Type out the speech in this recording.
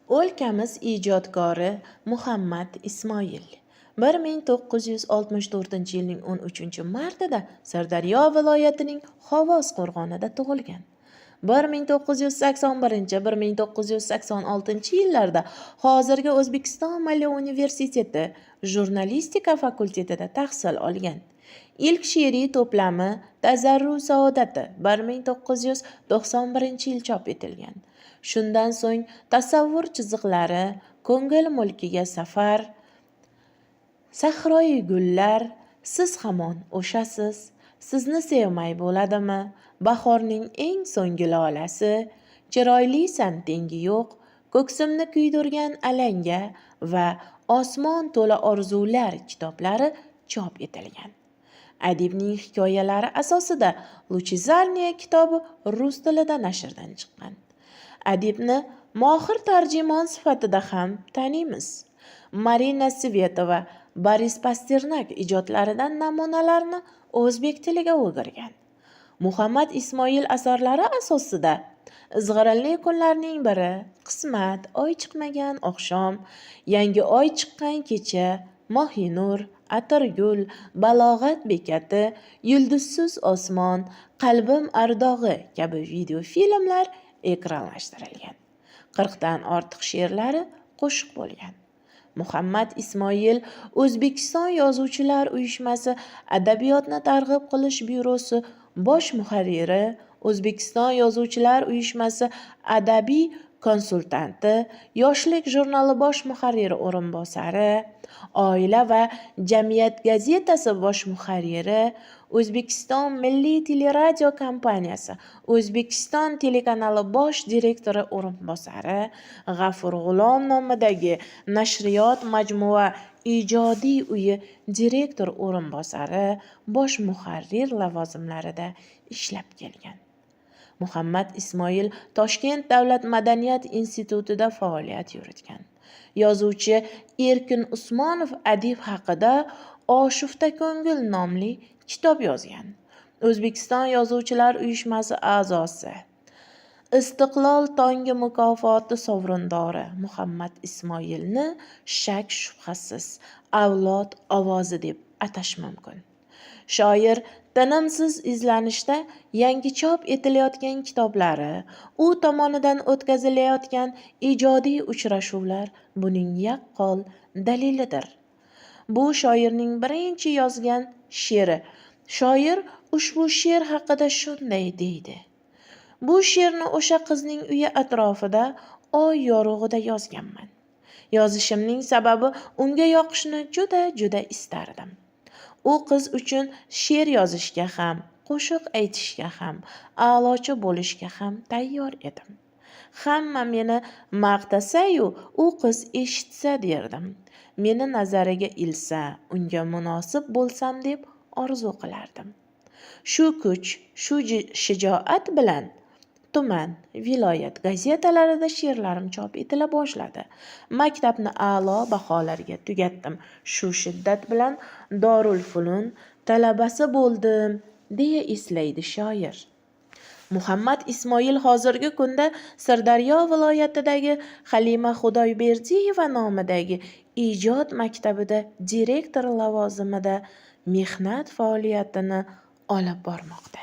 O'lkamiz ijodkori Muhammad Ismoil 1964-yilning 13-martida Sirdaryo viloyatining Xovos qo'rg'onida tug'ilgan. 1981-1986 yillarda hozirgi O'zbekiston Milliy universiteti jurnalistika fakultetida tahsil olgan. Ilk she'riy to'plami "Tazarru saodati" 1991-yil chop etilgan. Shundan so'ng "Tasavvur chiziqlari", "Ko'ngil mulkiga safar", "Sahroyi gullar", "Siz hamon o'shasiz", "Sizni sevmay bo'ladimi", "Bahorning eng so'nggi lolasi", "Chiroylisan tengi yo'q", "Ko'ksimni kuydirgan alanga" va "Osmon to'la orzular" kitoblari chop etilgan. Adibning hikoyalari asosida "Лучезарная" kitobi rus tilida nashrdan chiqqan. Adibni mohir tarjimon sifatida ham taniymiz. Marina Svetova, Boris Pasternak ijodlaridan namunalarni o'zbek tiliga o'girgan. Muhammad Ismoil asarlari asosida "Izg'irinli kunlarning biri", "Qismat", "Oy chiqmagan oqshom", "Yangi oy chiqqan kecha", "Mohinur", "Atirgul", "Balog'at bekati", "Yulduzsiz osmon", "Qalbim ardog'i" kabi videofilmlar ekranlashtirilgan. 40 dan ortiq she'rlari qo'shiq bo'lgan. Muhammad Ismoil O'zbekiston Yozuvchilar uyushmasi Adabiyotni targ'ib qilish byurosi bosh muharriri, O'zbekiston Yozuvchilar uyushmasi adabiy konsultanti, "Yoshlik" jurnali bosh muharriri o'rinbosari, "Oila va jamiyat" gazetasi bosh muharriri, O'zbekiston Milliy teleradiokompaniyasi O'zbekiston telekanali bosh direktori o'rinbosari, G'afur G'ulom nomidagi nashriyot majmua ijodiy uyi direktor o'rinbosari, bosh muharrir lavozimlarida ishlab kelgan. Muhammad Ismoil Toshkent davlat madaniyat institutida faoliyat yuritgan. Yozuvchi Erkin Usmonov adib haqida "Oshufta ko'ngil" nomli kitob yozgan. O'zbekiston Yozuvchilar uyushmasi a'zosi, "Istiqlol tongi" mukofoti sovrindori Muhammad Ismoilni shak-shubhasiz avlod ovozi deb atash mumkin. Shoir tinimsiz izlanishda, yangi chop etilayotgan kitoblari, u tomonidan o'tkazilayotgan ijodiy uchrashuvlar buning yaqqol dalilidir. Bu shoirning birinchi yozgan she'ri. Shoir ushbu she'r haqida shunday deydi: "Bu she'rni o'sha qizning uyi atrofida oy yorug'ida yozganman. Yozishimning sababi unga yoqishni juda-juda istardim. U qiz uchun she'r yozishga ham, qo'shiq aytishga ham, a'lochi bo'lishga ham tayyor edim. Hamma meni maqtasa-yu, u qiz eshitsa derdim. Meni nazariga ilsa, unga munosib bo'lsam deb orzu qilardim. Shu kuch, shu shijoat bilan tuman, viloyat gazetalarida she'rlarim chop etila boshladi. Maktabni a'lo baholarga tugatdim. Shu shiddat bilan Dorulfunun talabasi bo'ldim", deya eslaydi shoir. Muhammad Ismoil hozirgi kunda Sirdaryo viloyatidagi Halima Xudoyberdiyeva nomidagi ijod maktabida direktor lavozimida mehnat faoliyatini olib bormoqda.